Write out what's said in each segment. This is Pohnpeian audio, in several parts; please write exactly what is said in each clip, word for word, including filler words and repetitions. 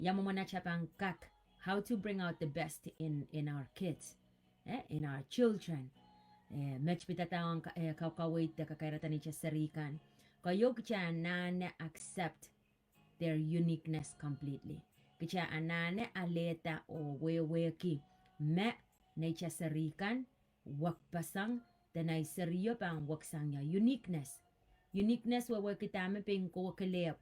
Ia mwomwen atail pahn kak, how to bring out the best in, in our kids, eh, in our children. Eh, met pidada ong ka-, eh, kaukaweid de kakairada neitail serihkan. Keieu kitail anahne accept their uniqueness completely. Kitail anahne alehda oh wehwehki me neitail serihkan wekpeseng, de nei serio pahn weksang ia uniqueness. Uniqueness wehwehki dahme pein kowe kelehpw,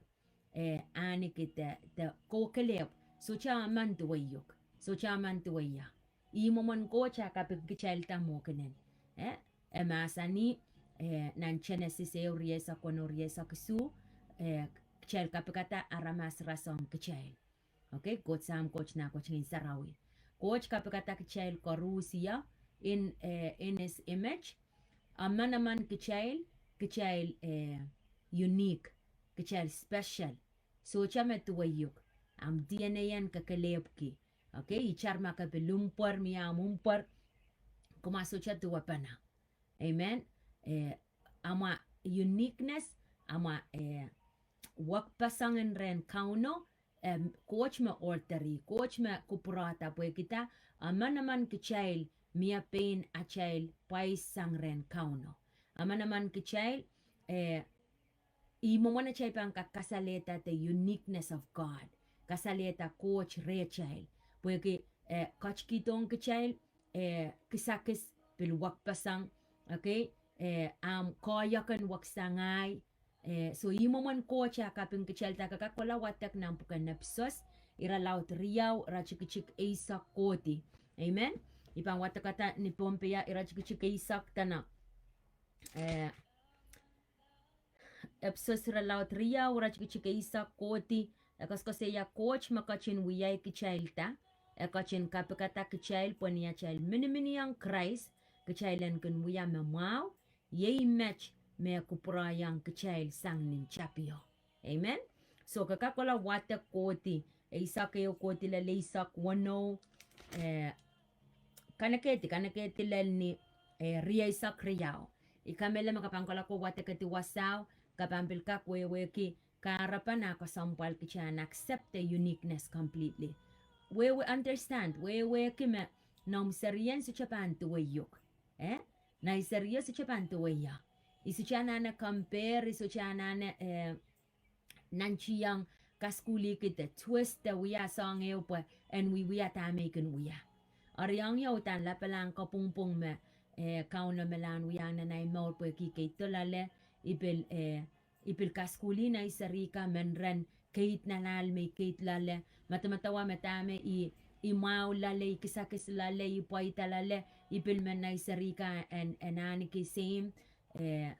eh, ahneki de, de kowe kelehpw. Sohte emen duweiuk. Sohte emen duweia. Ih mwomwen Koht ah kapikitailda mwohkenen. Eh, e mahsanih, eh, nan Genesis ehu rieisek weneu rieisek isuh, eh, kitail kapikada aramas rasehng kitail. Okay, Koht Sahm, Koht Nah, Koht Ngehn Sarawi. Koht kapikada kitail koaros ia in, eh, in his image. Emen emen kitail, kitail, eh, unique, kitail special. Sohte me duweiuk, ahmw D N A en kekelehpwki. Okay, itar ma ke pil mpwuer, mie ahmw mpwuer, kumwa sohte duwepene. Amen. Eh, amwa uniqueness, amwa, eh, wekpeseng en rehn Kauno, eh, Koht me order-i, Koht me kupwurehda pwehkida, emen emen kitail mie pein atail pwaisang rehn Kauno. Emen emen kitail, eh, ih mwomwen atail pahn kak kasalehda the uniqueness of God. Kasalehda Koht rehtail. Pwehki, eh, ketikihdohng kitail, eh, kisakis pil wekpeseng, okay, eh, ahmw koahiek en weksang ahi, eh, so ih mwomwen Koht ah kapikitailda. Ke kak kohla wadek nan pwuken Episos, irelaud riau, iretikitik eisek kohdi. Amen. I pahn wadekada ni Pohnpeia, iretikitik eisek dene, eh, Episos irelaud riau, iretikitik eisek kohdi, e koasoakoasoia Koht me ketin wiahkitailda, e ketin kapikada kitail pwe ni atail miniminiong Krais, kitail en kin wia me mwahu, iei met me kupwurehiong kitail sang ni tapio. Amen. So ke kak kohla wadek kohdi, eisek ehu kohdi lel eisek weneu, eh, kanekehdi, kanekehdi lel ni, eh, rieisek riau. I kamehlele me ke pahn kohla wadekehdi wasao, ke pahn pil kak wehwehki kahrepen ah kesempwal kitail en accept the uniqueness completely. Wehwe understand, wehwehki me noumw serien sohte pahn duweiuk. Eh? Nei serio sohte pahn duweia. I sohte anahne compare, i sohte anahne, eh, nantihong kasukuhliki de twist de wia soahng ehu pwe en wiewia dahme I kin wia. Eri ong ie uhdahn lapalahn kopwungpwung me, eh, Kauno me lahn wiahiong nan ei mour pwehki I keid loale, I pil, eh, I pil kasukuhlih nei serihka men ren keid nan ahl me I keid loale, medemedewe me dahme I, I mwahu loale, I kisakis loale, I pweida loale, I pil men nei serihka en, en ahneki same, eh,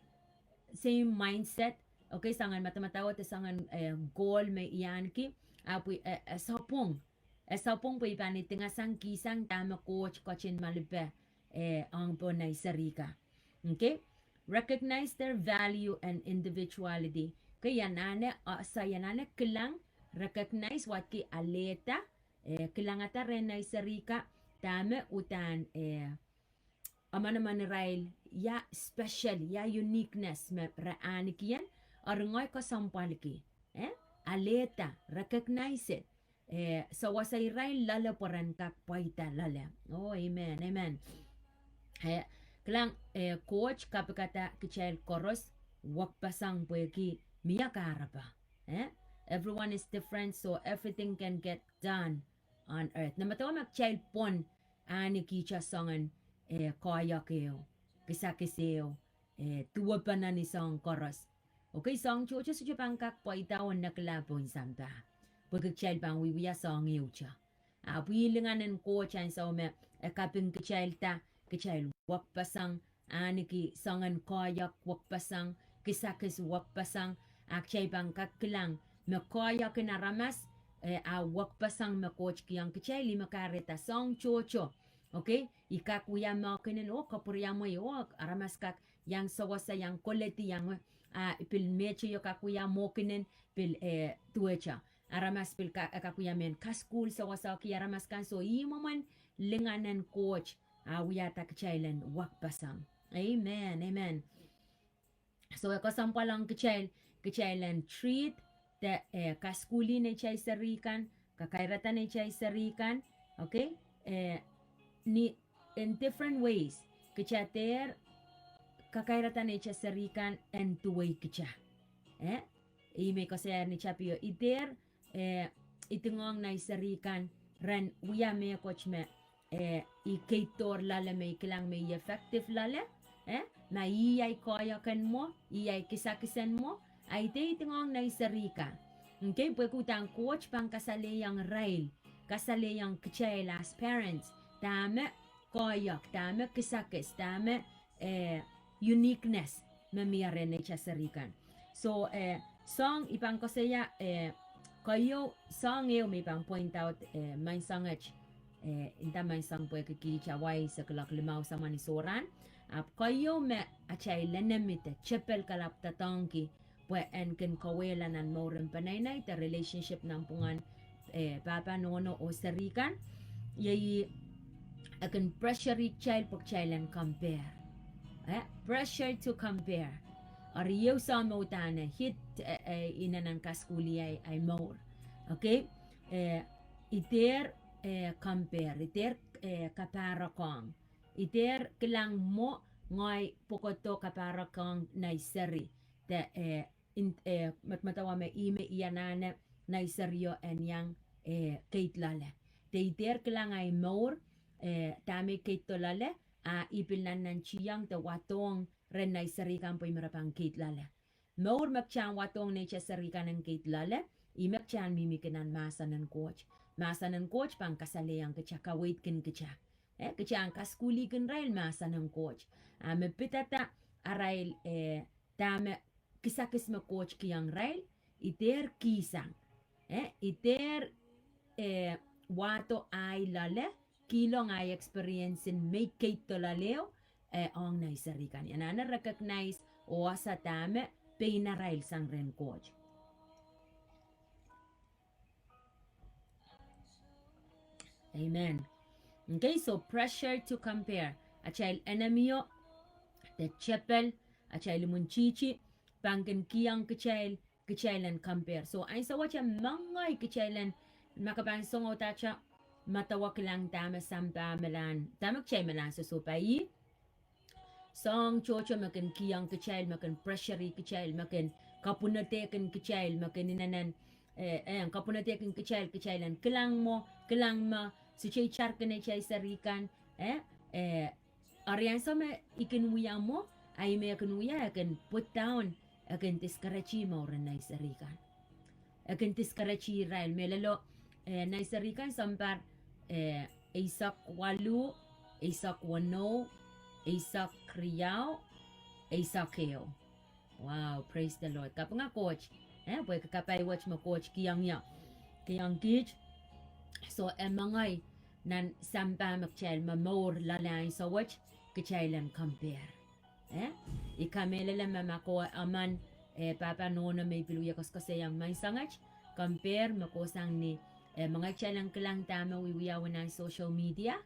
same mindset. Okay, soangen medemedewe de soangen, eh, goal me I ahneki, ahpw, eh, eh, sapwung. E sapwung pwe I pahn idingasang kihsang dahme Koht ketin malipe, eh, ong pohn nei serihka. Okay? Recognize their value and individuality. Okay, I anahne, uh, so I anahne kilang, recognize, wadki alehda, eh, kilangada rehn nei serihka, dahme uhdahn, eh, emenemen irail, ia special, ia uniqueness me re ahnekien, eri ngehi kesempwalki, eh, alehda, recognize it. Eh, sewese irail loale pwe ren kak pweida loale. Oh, amen, amen. Eh, kilang, eh, Koht kapikada kitail koaros wekpeseng pwehki mie kahrepe. Eh? Everyone is different, so everything can get done on earth. Nan medewe me kitail pwon ahnekihte soangen, eh, koahiek ehu, kisakis ehu, eh, duwepene ni soahng koaros. Okay, soahng tohto sohte pahn kak pweida oh nekla pohn sampah. Pwehki kitail pahn wiewia soahng ehute. Ahpw ih lingan en Koht ansou me e kapikitailda, kitail wekpeseng, ahneki soangen koahiek wekpeseng, kisakis wekpeseng, a kitail pahn kak kilang me koahiek en aramas, eh, a wekpeseng me Koht kihong kitail, ih me kahrehda soahng tohto. Okay, I kak wia mehkinen oh kapwuriamwei oh aramas kak iang sewese, iang koledi, iang, ah, pil mehte io kak wia mehkinen pil, eh, duwehte. Aramas pil ka-, kak wia mehn kasukuhl sewesehki aramas kan, so ih mwomwen lingan en Koht, ah, wiahda kitail en wekpeseng. Amen, amen. So e kesempwal ong kitail, kitail en treat de, eh, kasukuhlih neitail serihkan, kakairada neitail seri kan, okay? Eh, ni, in different ways. Kita dehr kakairada neitail seri kan en duwei kita. Eh? Ih me I koasoia ni tapio, I dehr, eh, idingohng nei seri kan ren wia mehkot me, eh, I keid dohr loale me I kilang me I effective loale, eh? Ma ih ahi koahiek en mwo, ih ahi kisakis en mwo, a I dehr idingohng nei seri kan. Okay, pwehki uhdahn Koht pahn kasalehiong irail, kasalehiong kitail as parents, dahme koahiek, dahme kisakis, dahme, eh, uniqueness me mie rehn neitail seri kan. So, eh, soahng I pahn koasoia, eh, keieu, soahng ehu me I pahn point out, eh, menseng et, eh, inda menseng pwehki kiht Hawaii se kuloak limau samwa ni sohrahn. Ahpw keieu me atail enemy de tepel kalap doadoahngki pwe en kin kawehla nan mouren peneinei de relationship nanpwungen, eh, pahpa nohno oh seri kan, iei e kin pressure kitail pwe kitail en compare. Eh, pressure to compare. Eri ieu soahng me uhdahn hit, eh, eh, inenen kasukuhl ahi, ahi mour. Okay? Eh, I dehr, eh, compare, I dehr, eh, kapahrek ong. I dehr kilang mwo ngehi pwukodo kapahrek ong nei seri. De, eh, in, eh, medemedewe me ih me I anahne nei serio en iang, eh, keid loale. De I dehr kilang ahi mour, eh, dahme I keid doh loale, a I pil nannantihong de wadohng rehn nei seri kan pwe I me re pahn keid loale. Mour me kita en wadohng neitail seri kan en keid loale, ih me kita en mihmi kin nan mahsen en Koht. Mahsen en Koht pahn kasalehiong kita, kaweidkin kita. Eh, kita en kasukuhlihkin irail mahsen en Koht. A me pidada arail, eh, dahme kisakis me Koht kihong irail, I dehr kihsang. Eh, I dehr, eh, wahdo ahi loale, kihlong ahi experience en me I keid doh loaleo, eh, ong nei seri kan. I anahne recognize oh wasa dahme pein arail sang rehn Koht. Amen. Okay, so pressure to compare. Atail enemy o, de tepel, atail imwintihti, pahn kin kihong kitail, kitail en compare. So, ansou wet e mengei kitail en, ma ke pahn songosongoda, medewe kilang dahme sampah me lahn, dahme kitail me lahn sohsohpai. Soahng tohto me kin kihong kitail, me kin pressure kitail, me kin kapwunodehkin kitail, me kin inenen, eh, eh, kapwunodehkin kitail, kitail en kilang mwo, kilang me, sohte itarki neitail seri kan, eh, eh, eri ansou me I kin wia mwo, a ih me I kin wia, I kin put down, I kin discourage mouren nei seri kan. I kin discourage irail, mehlelo, eh, nei seri kan sounpar, eh, eisek waluh, eisek weneu, eisek riau, eisek ehu. Wow, praise the Lord. Kapinga Koht, eh, pwehki kapai wet me Koht kihong ie, kihong kiht. So, e mengei nan sampah me kitail me mour loale ansou wet, kitail en compare. Eh? I kamehlele me ma ke emen, eh, pahpa nohno me I pil wie koasoakoasoiong menseng et, compare me kohsang ni, eh, mengei kitail en kilang dahme wiewiawi nan social media.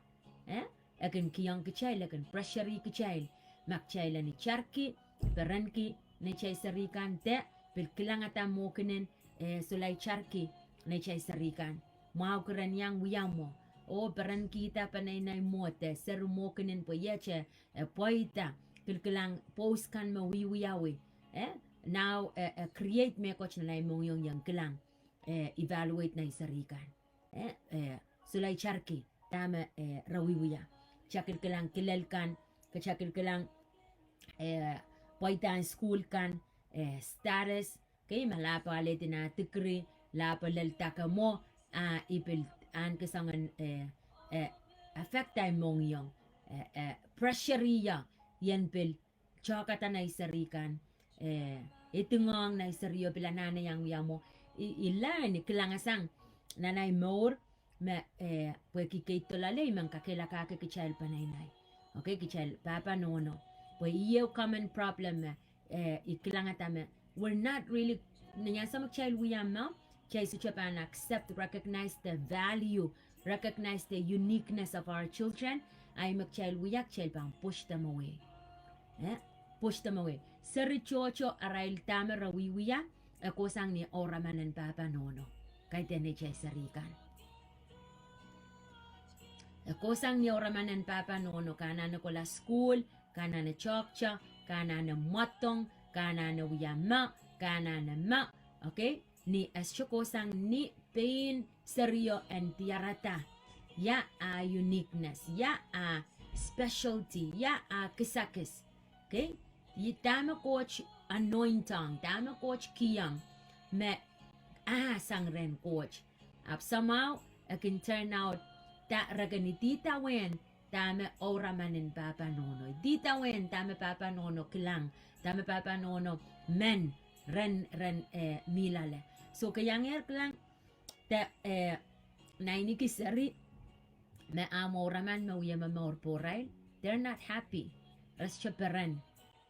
Eh? E kin kihong kitail, e kin pressure kitail. Ma kitail en itarki, perenki neitail seri kan de, pil kilangada mwohkinen, eh, solahr itarki neitail seri kan. Mwahuki ren iang wia mwo. Oh perenkihda peneinei mwo de, seri mwohkinen pwe iet, eh, pweida, kilkilang post kan me wiewiawi. Eh? Now, eh, eh, create mehkot nan ahi mohngiong iang kilang, eh, evaluate nei seri kan. Eh, eh, solahr itarki dahme, eh, re wiewia. Kita kilkilang kilel kan, kita kilkilang, eh, pweidahn sukuhl kan, eh, status, kei ma lahpo alehdi nah degree, lahpo lel dake mwo, a I pil ahneki soangen, eh, eh, affect ahi mohngiong, eh, eh, pressure ie, ien pil tohkada nei seri kan, eh, idingohng nei serio pil anahne iang wia mwo, I, I learn, I kilangasang nan ahi mour, me, eh, pwehki keid doh loale I men kakehlakahki kitail peneinei. Okay, kitail pahpa nohno. Pwe ieu common problem me, eh, I kilangada me, we're not really, ni ansou me kitail wia mwo, kitail sohte pahn accept, recognize the value, recognize the uniqueness of our children, a ih me kitail wia kitail pahn push them away. Eh? Push them away. Seri tohto arail dahme re wiewia, e kohsang ni ouraman en pahpa nohno. Kaidehn neitail seri kan. E kohsang ni ouraman en pahpa nohno, ke anahne kohla sukuhl, ke anahne toahkte, ke anahne mwadong, ke anahne wia me, ke anahne me, okay? Ni e sohte kohsang ni pein serio en diarada. Ia ah uniqueness, ia ah specialty, ia ah kisakis. Okay? Ia dahme Koht anointiong, dahme Koht kihong, me ah sang rehn Koht. Ahpw somehow, e kin turn out, da re kin idawehn, dahme ouraman en pahpa nohno. Idawehn, dahme pahpa nohno kilang, dahme pahpa nohno men, ren, ren, eh, mih loale. So, ke iangehr kilang, da, eh, nainiki seri, me ahmw ouraman me wia momour pohrail, they're not happy. Re sohte peren.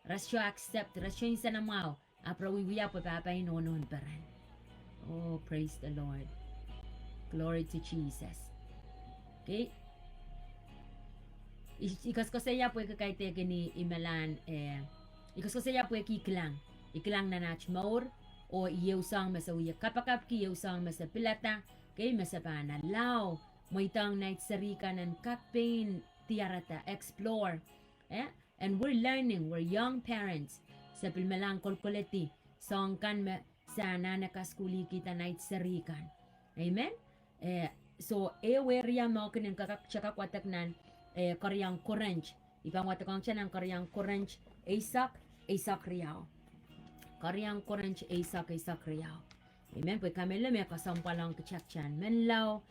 Re sohte accept, re sohte nsenamwahu. Ahpw re wiewia pwe pahpa ih nohno en peren. Oh, praise the Lord. Glory to Jesus. Okay. I, i koasoakoasoia pwehki kaidehkin i, i melahn, eh, i koasoakoasoia pwehki i kilang. I kilang nan aht mour, oh i ehu soahng me se wie kapakapki, ehu soahng me se pilada, okay, me se pahn allow, mweidohng nait seri kan en kak pein diarada, explore. Eh? And we're learning, we're young parents. Se pil melahn kolkoledi soahng kan me se anahne kasukuhlihkihda nait seri kan. Amen? Eh, so, ehu area me e kin kak, kak wadek nan, eh, Keriau Korint. I pahn wadekohng kita nan Keriau Korint eisek, eisek riau. Keriau Korint eisek, eisek riau. Amen. Pwe kamehlele me kesempwal ong kita en menlau,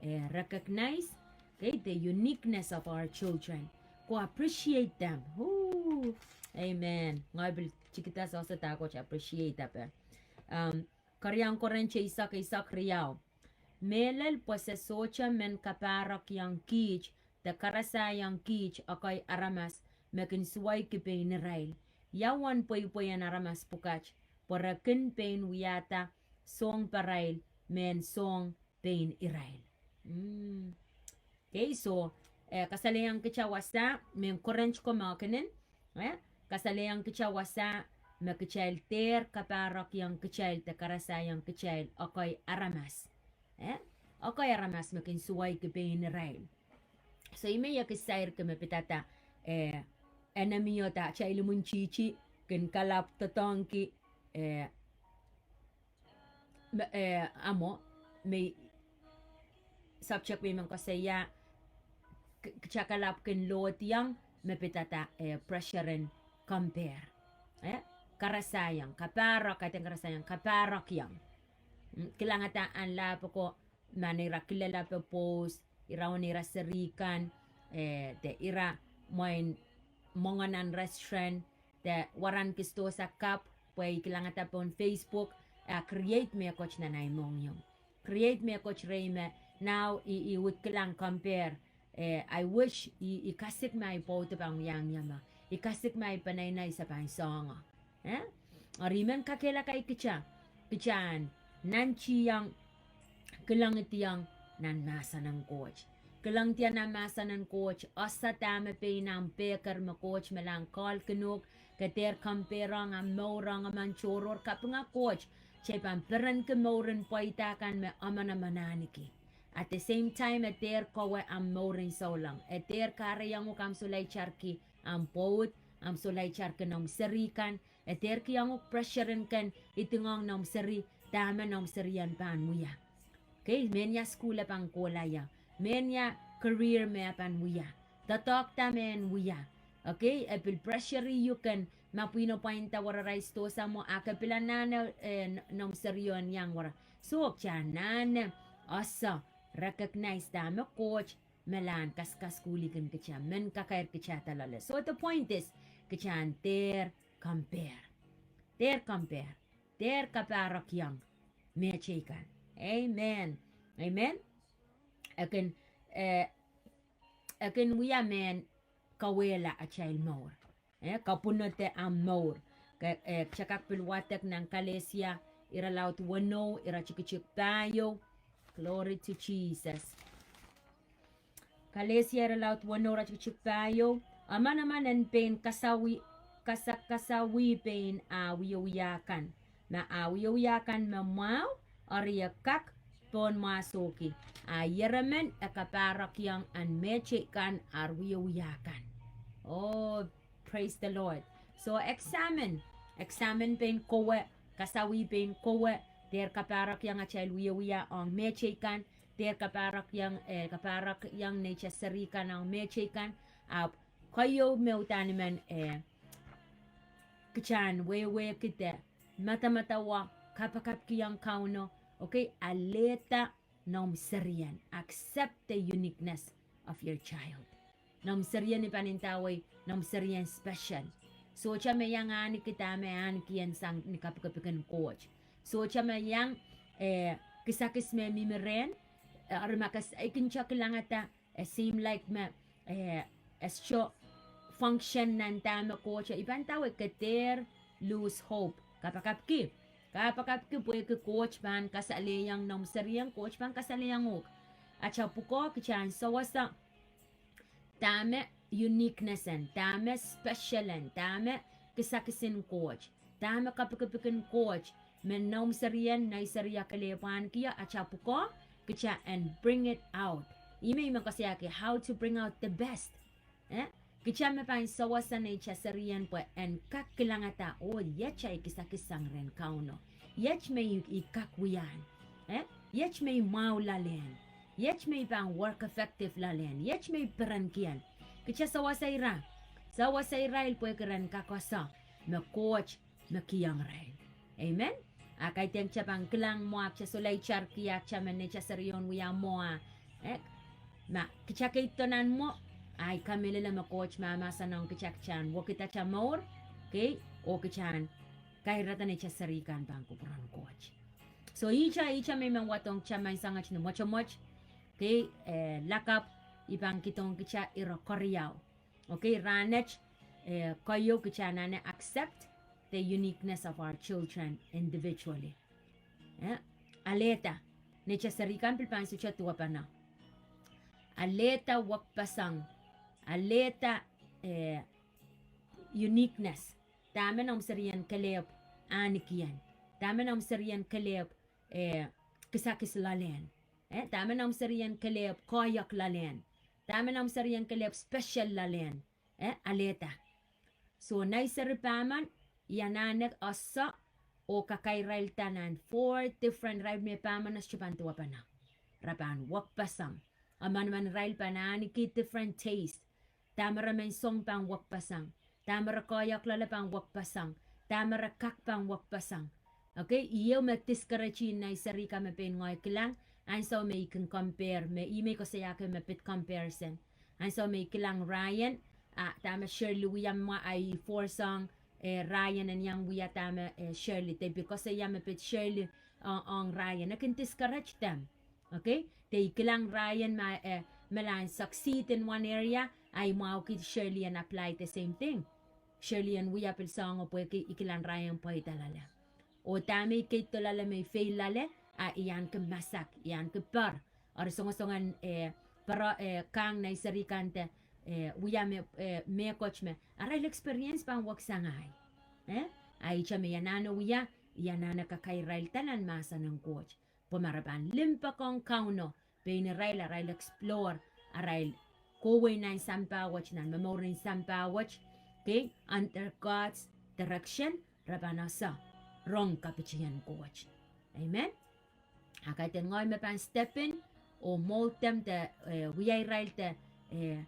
eh, recognize, okay, the uniqueness of our children. Ko appreciate them. Ooh. Amen. Ngehi pil tikida sehse dahkot appreciate ape. Um, Keriau Korint eisek, eisek riau. Mehlel pwe se sohte men kapahrokihong kiht, de karasaiong kiht ekei aramas me kin suweiki pein irail. Ia uwen pweipwei en aramas pwukat, pwe re kin pein wiahda soahng pahrail mehn soahng pein irail. Mm. Okay, so, eh, kasalehiong kita wasa, mehn Korint ko me e kin, eh, kasalehiong kita wasa, me kitail dehr kapahrokihong kitail de karasaiong kitail ekei aramas. Eh? Ekei aramas me kin suweiki pein irail. So, ih me I kak sairki me pidada, eh, enemy o da, atail imwintihti, kin kalapw doadoahngki, eh, me, eh, amwo, me subject me I men koasoia, k-, kita kalapw kin lohdiong, me pidada, eh, pressure en compare. Eh? Karasaiong, kapahrok, kaidehn karasaiong, kapahrokihong. Mm, kilangada ahn lahpo ko, ma neira kilelape pwoud, ira oh neira seri kan, eh, de ira mwein mwenge nan restaurant, de waran kistosa kapw, pwe I kilangada pohn Facebook, a create mehkot nan ahi mohngiong. Create mehkot rehi me, now I, I uhd kilang compare, eh, I wish I, I kasik me ahi pwoud pahn wiahiong ie me. I kasik me ahi peneinei se pahn soahngo. Eh? Eri I men kakehlaka kita, kita en nantihong, kilangdiong nan mahsen en Koht. Kilangdiong nan mahsen en Koht, ese dahme pein ahmw pehker me Koht melahn call kin uhk, ke dehr compare ong ahmw mour ong emen tohrohr, kapinga Koht, kitail pahn perenki mouren pweida kan me emen emen ahniki. At the same time, e dehr kowe ahmw mouren souleng. E dehr kahrehiong uhk ahmw solahr itarki ahmw pwoud, ahmw solahr itarki noumw seri kan, e dehr kihong uhk pressure en ken idingohng noumw seri, dahme noumw seri en pahn wia. Okay, mehnia sukuhl e pahn kohla ie. Mehnia career me e pahn wia. Doadoahkda me en wia. Okay, e pil pressure uhk ken, ma pwihno pwainda wararai sidohsa mwo, a ke pil anahne, eh, n-, noumw seri en iang wara. So, kita anahne ese, recognize dahme Koht melahn kaskasukuhlihkin kita, men kakairkihda loale. So the point is, kita en dehr compare. Dehr compare. Dehr kapahrokihong mehteikan. Amen. Amen. E kin, eh, e kin wia mehn kauwehla atail mour. Eh, kapwunode ahmw mour. Ke, eh, kita kak pil wadek nan Kalesia, irelaud weneu, iretikitik pahieu. Glory to Jesus. Kalesia irelaud weneu, iretikitik pahieu. Emen emen en pein kasawi, kasa, kasawi pein ah wiewia kan. Ma ah wiewia kan me mwahu, eri e kak pohn mwahsohki. A ieremen e kapahrek iang en mehteikan ar wiewia kan. Oh, praise the Lord. So examine, examine pein kowe, kasawih pein kowe, dehr kapahrek iang atail wiewia ong mehteikan, dehr kapahrek iang, eh, kapahrek iang neitail seri kan ong mehteikan, ahpw keieu me uhdahn I men, eh, kitail en wehwehki de madamadau, kapakapki ong Kauno, okay, alehda noumw serien, accept the uniqueness of your child. Noumw serien I pahn ndawei, noumw serien special. Sohte me iang ahneki dahme ahneki en sang ni kapikipik en Koht. Sohte me iang, eh, kisakis me mihmi rehn, eh, eri ma ke saikinte kilangada, eh, seem like me, eh, e sohte function nan dahme Koht, I pahn ndawei ke dehr lose hope. Kapakapki. Kapakapki pwehki Koht pahn kasalehiong noumw serien, Koht pahn kasalehiong uhk. Atail pwukoa kitail en sewese dahme uniqueness en, dahme special en, dahme kisakis en Koht, dahme kapikipik en Koht, me noumw serien, nei seri a kelehpw ahneki atail pwukoa, kitail en bring it out. Ihme I men koasoiahki how to bring out the best. Eh? Kitail me pahn sewese neitail serien pwe en kak kilangada, oh, iet ei kisakis sang rehn Kauno. Iet me I, I kak wiahn. Eh? Iet me I mwahu loalehn. Iet me I pahn work effective loalehn. Iet me I perenki en. Kitail sewese ira. Sewese irail pwehki ren kak koasoia me Koht me kihong irail. Amen. A kaidehn kitail pahn kilang mwo, a kitail solahr itarki, a kitail men neitail seri en wia mwo, a, eh, ma kitail ketido nan mwo, a I kamehlele me Koht mahmahsen ong kitail, kitail en wekidata mour, okay, oh kitail en kairada neitail seri kan pahn kupwuren Koht. So ihte, ihte me I men wadohng kitail menseng wet ni mwotomwot, okay, eh, lakapw I pahn kihdohng kitail ire keriau. Okay, rahnwet, eh, keieu kitail anahne accept the uniqueness of our children individually. Eh, alehda, neitail seri kan pil pahn sohte duwepene. Alehda wekpeseng, alehda, eh, uniqueness. Dahme noumw serien kelehpw ahneki en. Dahme noumw serien kelehpw, eh, kisakis loalehn. Eh, dahme noumw serien kelehpw koahiek loalehn. Dahme noumw serien kelehpw special loalehn. Eh, alehda. So, nei seri pahmen, I anahne ese oh kakairailda nan four different, irail me pahmen e sohte pahn duwepene. Re pahn wekpeseng. A manaman irail pahn ahneki different taste. Dahme re men song pahn wekpeseng. Dahme re koahiek loale pahn wekpeseng. Dahme re kak pahn wekpeseng. Okay, ieu me discourage nei seri kan me pein ngehi kilang, ansou me I kin compare, me I men koasoiahki me pid comparison. Ansou me I kilang Ryan, a dahme Shirley wia mwo, a I force ong, eh, Ryan en iang wia dahme, eh, Shirley, de pil koasoia me pid Shirley, uh, ong Ryan. E kin discourage them. Okay? De I kilang Ryan ma, eh, me lahn succeed in one area, a I mwahuki Shirley en apply the same thing. Shirley en wia pil soangen pwehki I kilang Ryan pweida loale. Oh dahme I ketido loale me I fail loale, a I ahneki masak, I ahneki per. Eri soangsoangen, eh, per, eh, kang nei seri kan de, eh, wia me, eh, mehkot me arail experience pahn weksang ahi. Eh? A ihte me I anahne wia, I anahne kakairailda nan mahsen en Koht. Pwe ma re pahn limpoak ong Kauno, pein irail, arail explore, arail kohwei nan sampah wet, nan momour en sampah wet, okay, under God's direction, re pahn ese rong kapitien Koht. Amen. A kaidehn ngehi me pahn step in oh mold them de, eh, wia irail de, eh,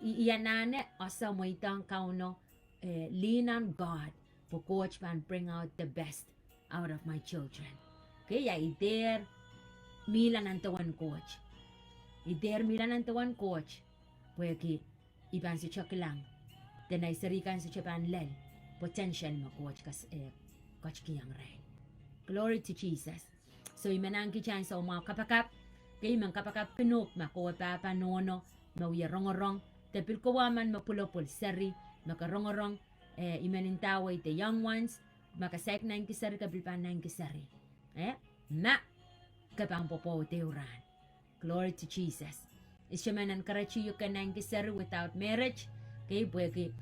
I, I anahne ese mweidohng Kauno, eh, lean on God, pwe Koht pahn bring out the best out of my children. Okay, a I dehr mihla nan dewen Koht. I dehr mihla nan dewen Koht. Pwehki I pahn sohte kilang, de nei seri kan sohte pahn lel potential me Koht kas, eh, ketikihong irail. Glory to Jesus. So I men ahnikihte ansou mwahu kapakap, okay, I men kapakapki uhk ma kowe pahpa nohno me wie rongorong, de pil kowe emen me pwulopwul seri, me ke rongorong, eh, I men ndawei the young ones, ma ke saik naineki seri ke pil pahn naineki seri. Eh, ma ke pahn pwopwoud ehu rahn. Glory to Jesus. I sohte men encourage uhk ke naineki seri without marriage, okay, pwehki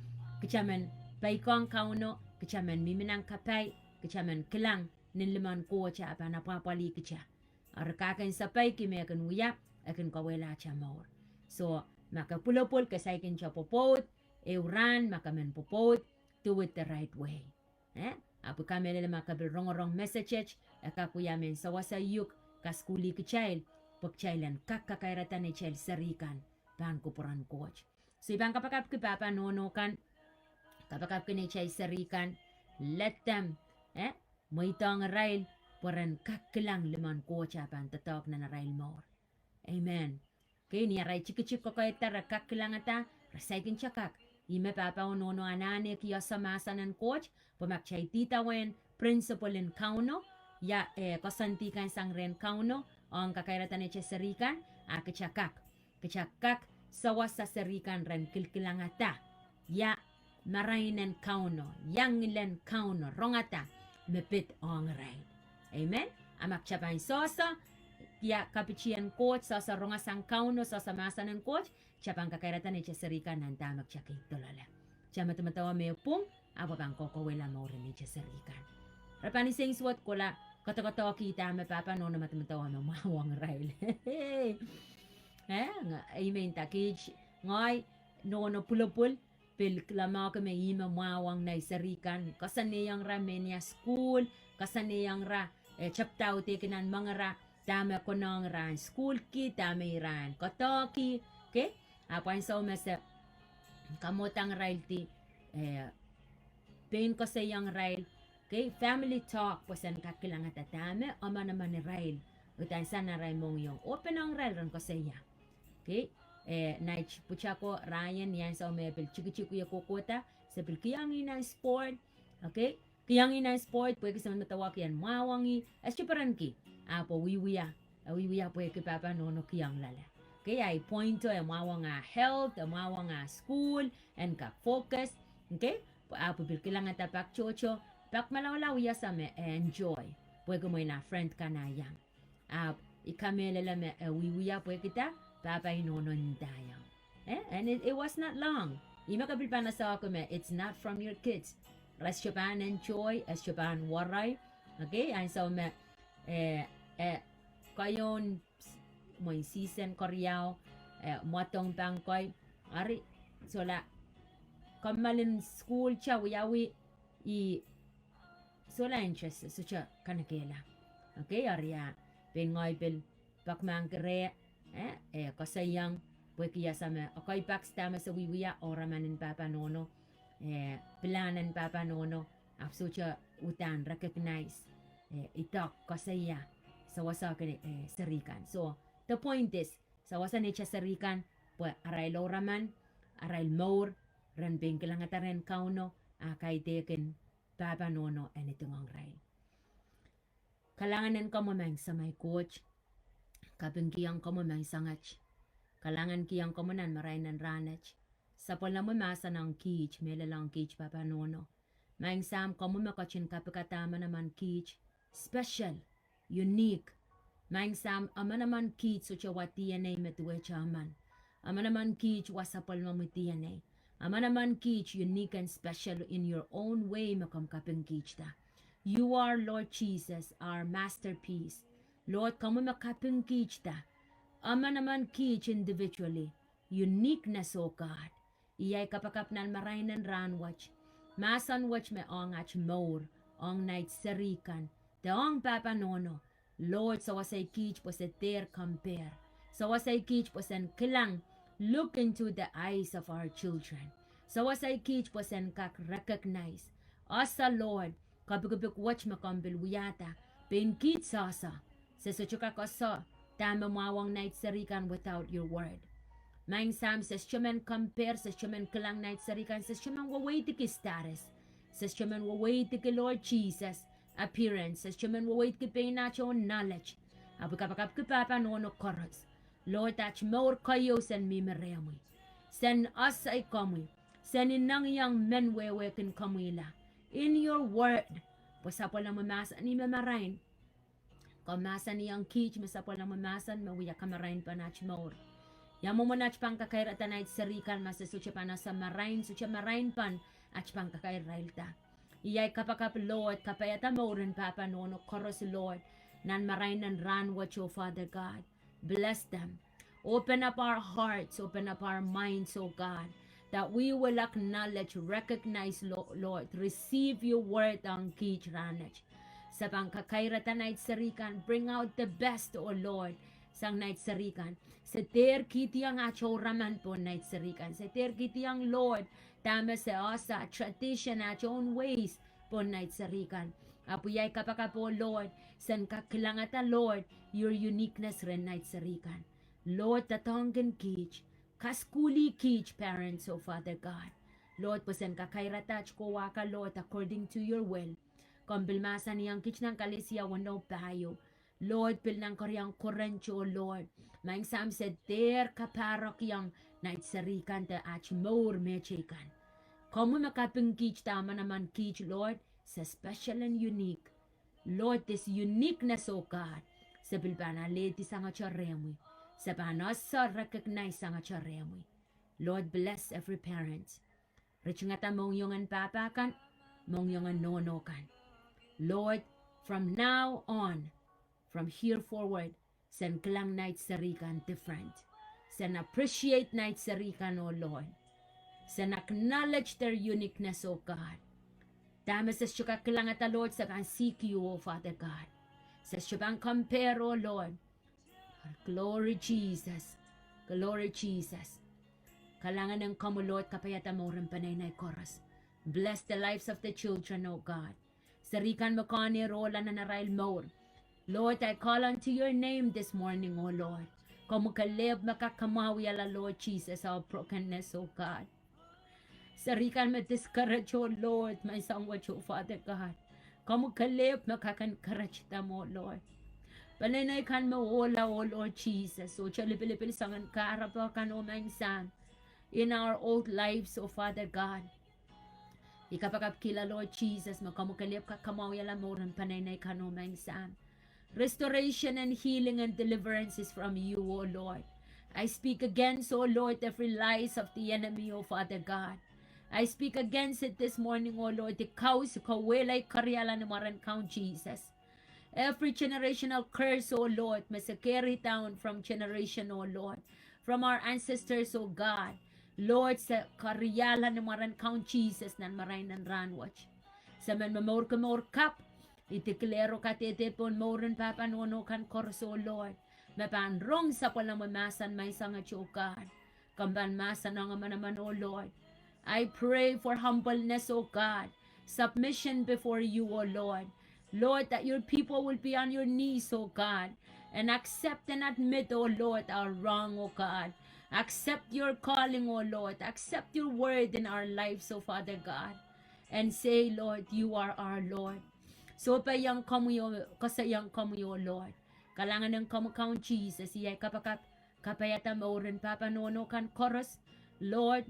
kitail men peikiong Kauno, kitail men mihmi nan kapai, kitail men kilang nin limen Koht ah pahn apwahpwalih kitail. Eri kak en sapeiki me kin wia, e kin kauwehla atail mour. So, ma ke pwulopwul, ke saikinte pwopwoud, ehu rahn ma ke men pwopwoud, do it the right way. Eh? Ahpw I kamehlele ma ke pil rongorong message, e kak wia mehn sewese uhk, kasukuhlih kitail, pwe kitail en kak kakairada neitail seri kan pahn kupwuren Koht. So I pahn kapakapki pahpa nohno kan, kapakapki neitail seri kan, let them, eh, mweidohng irail, pwe ren kak kilang limen Koht ah pahn doadoahk nan arail mour. Amen. Kei, ni arail tikitik kokoirda re kak kilangada, re saikinte kak. Ih me pahpa oh nohno anahneki ese mahsen en Koht, pwe ma kitail idawehn principle en Kauno, ia, eh, koasoandi kan sang rehn Kauno, ong kakairada neitail seri kan, a kitail kak. Kitail kak sewese seri kan ren kilkilangada ia marain en Kauno, ia ngilen Kauno rongada me pid ong irail. Amen. A ma kitail pahn sehse, ia kapitien Koht, sehse rongasang Kauno, sehse mahsen en Koht, kitail pahn kakairada neitail seri kan nan dahme kitail kin doadoahngki. Kitail medemedewe me pwung, ahpw pahn kokouwehla mour en neitail seri kan. Re pahn insensuwed kohla, koadokoadoahki dahme pahpa nohno medemedewe me mwahuwong irail. Eh, nge, I men nda kiht, ngehi nohno pwulopwul, pil kilang me ih me mwahuwong nei seri kan, koasoanehiong ira me nia sukuhl, koasoanehiong ira, eh, tepda audehki nan moangara, dahme konehng ira en sukuhlki, dahme ira en koadoahki, kei, ahpw ansou me se kamwadang irail di, eh, pein koasoiong irail, kei, family talk pwe sen kak kilangada dahme emenemen irail, uhdahn sang arail mohngiong, oh pil ong irail ren koasoia. Kei, eh, nait pwutako Ryan, ni ansou me pil tikitik wie kohkohda, se pil kihong ih nan sport, okay, kihong ih nan sport, pwehki se medewehki en mwahuwong ih, e sohte perenki, ahpw wiewia, e wiewia pwehki pahpa nohno kihong loale. Kei, ahi point o, e mwahuwong ah health, e mwahuwong ah sukuhl, en kak focus, okay, ahpw pil kilangada pak tohto, pak malaulau iasa me e enjoy, pwehki mwein ah friend kan ah iang. Ahpw I kamehlele me e wiewia pwehki dah, pahpa oh nohno ndaiong. Eh, and it, it was not long. Ih me ke pil pahn esehki me, it's not from your kids. Re sohte pahn enjoy, e sohte pahn worry. Okay, ansou me, eh, eh, koahiek mwein season keriau, eh, mwadong pahn koi, eri, solahr, kommoalen sukuhl te wiawi, ih solahr interest, sohte kanekehla. Okay, eri ah, pein ngehi pil pak mahk reh, eh, eh, koasoiong, pwehki iasa me, okay, pak dahme se wiewia, oh raman en pahpa nohno, eh, pilahn en pahpa nohno, ahpw sohte uhdahn recognize, eh, idok koasoia, sewese kei, eh, seri kan. So, the point is, sewese neitail seri kan, pwe arail oh raman, arail mour, ren pein kilangada rehn Kauno, a kaidehkin pahpa nohno en idingohng irail. Kalahngan en komwi Maing Samai Koht, kapingkihong komwi Maing Samat. Kalahngan kihong komwi nan marain en rahnwet. Sapwellimomwi mahsen ong kiht, mehlel ong kiht pahpa nohno. Maing Sahm, komwi me ketin kapikada emenemen kiht, special, unique. Maing Sahm, emenemen kiht sohte wa D N A me duwehte emen. Emenemen kiht wa sapwellimomwi D N A. Emenemen kiht unique and special in your own way me komw kapingkihda. You are, Lord Jesus, our masterpiece. Lord, komwi me kapingkihda emenemen kiht individually. Uniqueness, oh God. Iei ahi kapakap nan marain en rahnwet. Mahsen wet me ong at mour, ong nait seri kan, de ong pahpa nohno. Lord, sewesei kiht pwe se dehr compare. Sewesei kiht pwe sen kilang, look into the eyes of our children. Sewesei kiht pwe sen kak recognize. Ese Lord, kapikipik wet me komw pil wiahda, pein kiht sehse, se sohte kak ese dahme mwahuwong nait seri kan without your word. Maing Sahm, se sohte men compare, se sohte men kilang nait seri kan, se sohte men weweidiki status. Se sohte men weweidiki Lord Jesus appearance, se sohte men weweidiki pein at own knowledge. Ahpw I kapakapki pahpa nohno koaros. Lord, at mour keieu sen mihmi rehmwi. Sen esei komwi. Sen inengieng men wehwehkin komwihla in your word. Pwe sapwellimomwi mahsen ih me marain. Komw mahsanihong kiht me sapwellimomwi mahsen me wia kamarainpen at mour. Ia mwomwen at pahn kakairada nait seri kan ma se sohte pahn ese marain, sohte marainpen at pahn kakairada. Iei ahi kapakap, Lord, kapaiada mouren pahpa nohno koaros, Lord, nan marain en rahnwet, oh Father God. Bless them. Open up our hearts, open up our minds, oh God, that we will acknowledge, recognize, Lo-, Lord, receive your word ong kiht rahnwet. Se pahn kakairada nait seri kan, bring out the best, oh Lord, sang nait seri kan. Se dehr kihdiong aht ouraman pohn nait seri kan. Se dehr kihdiong, Lord, dahme se osa, tradition, aht own ways pohn nait seri kan. Ahpw iei ahi kapakap, oh Lord, sen kak kilangada, Lord, your uniqueness rehn nait seri kan. Lord, doadoahngkin kiht, kasukuhlih kiht parents, oh Father God. Lord, pwe sen kakairada aht kowa ka, Lord, according to your will. Komw pil mahsanihong kiht nan Kalesia weneu pahieu, Lord, pil nan keriau en Korint, oh Lord, Maing Sahm, se dehr kapahrek iong nait seri kan de aht mour mehteikan. Komwi me kaping kiht de kamanaman kiht, Lord, se special and unique. Lord, this uniqueness, oh God, se pil pahn alehdi sangete rehmwi. Se pahn osa recognize sangete rehmwi. Lord, bless every parent. Ritingada mohngiongen pahpa kan, mohngiongen nohno kan. Lord, from now on, from here forward, sen kilang nait seri kan different. Sen appreciate nait seri kan, oh Lord. Sen acknowledge their uniqueness, oh God. Dahme se sohte kak kilangada, Lord, se pahn seek you, oh Father God. Se sohte pahn compare, oh Lord. Glory Jesus. Glory Jesus. Kalahngan en komwi, Lord, kapaiada mouren peneinei koaros. Bless the lives of the children, oh God. Seri kan me kohnehr ohla nan arail mour, Lord, I call unto your name this morning, oh Lord. Komwi kelehpw me kak kamwahwihala, Lord Jesus, our brokenness, oh God. Seri kan me discourage, oh Lord, Maing Sahm wet, oh Father God. Komwi kelehpw me kak encourage them, oh Lord. Peneinei kan me ohla, oh Lord Jesus, sohte lipilipil soangen kahrepe kan, oh Maing Sahm, in our old lives, oh Father God. I kapakapkihla, Lord Jesus, me komwi kelehpw kak kamwahwihala mouren peneinei kan, oh Maing Sahm. Restoration and healing and deliverance is from you, oh Lord. I speak against, oh Lord, every lies of the enemy, oh Father God. I speak against it this morning, oh Lord. I kauwehla, I keriahla ni mwaren Kaun Sises. Every generational curse, oh Lord, me se carry down from generation, oh Lord, from our ancestors, oh God. Lord, se keriahla ni mwaren Kaun Sises nan marain en rahnwet. Se men momourki mour kapw, I declare oh kadehde pohn mouren pahpa nohno kan koaros, oh Lord, me pahn rong sapwellimomwi mahsen, Maing Sahm wet, oh God. Komw pahn mahsanihong manaman, oh Lord. I pray for humbleness, oh God. Submission before you, oh Lord. Lord, that your people will be on your knees, oh God, and accept and admit, oh Lord, our wrong, oh God. Accept your calling, oh Lord. Accept your word in our lives, oh Father God. And say, Lord, you are our Lord. Sohpeiong komwi, oh, koasoiong komwi, oh Lord. Kalahngan en komwi Kaun Sises, iei ahi kapakap, kapaiada mouren pahpa nohno kan koaros, Lord.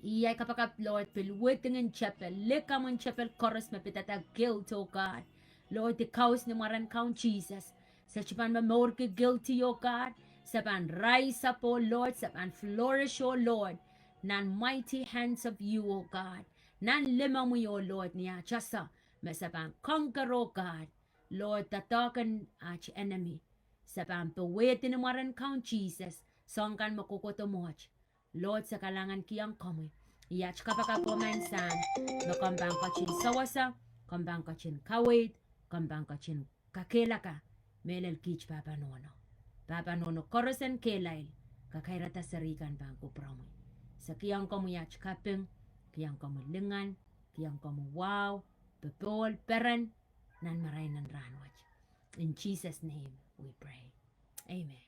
Iei ahi kapakap, Lord, pil wehwehki tepel, likamw en tepel koaros me pidada guilt, oh God. Lord, I kaus ni mwaren Kaun Sises, se sohte pahn momourki guilty, oh God. Se pahn rise up, oh Lord, se pahn flourish, oh Lord, nan mighty hands of you, oh God. Nan limomwi, oh Lord, ni aht ese me se pahn conquer, oh God. Lord, doadoahk en aht enemy se pahn powehdi ni mwaren Kaun Sises, soahng kan me kohkohdo mwohte. Lord, se kalahngankihong komwi. Iei aht kapakap, oh Maing Sahm, me komw pahn ketin sewese, komw pahn ketin kaweid, komw pahn ketin kakehlaka mehlel kiht pahpa nohno. Pahpa nohno koaros en kehlail, kakairada seri kan pahn kupwuromwi. Se kihong komwi aht kaping, kihong komwi lingan, kihong komwi wahu, popohl, peren, nan marain en rahnwet. In Jesus' name we pray. Amen.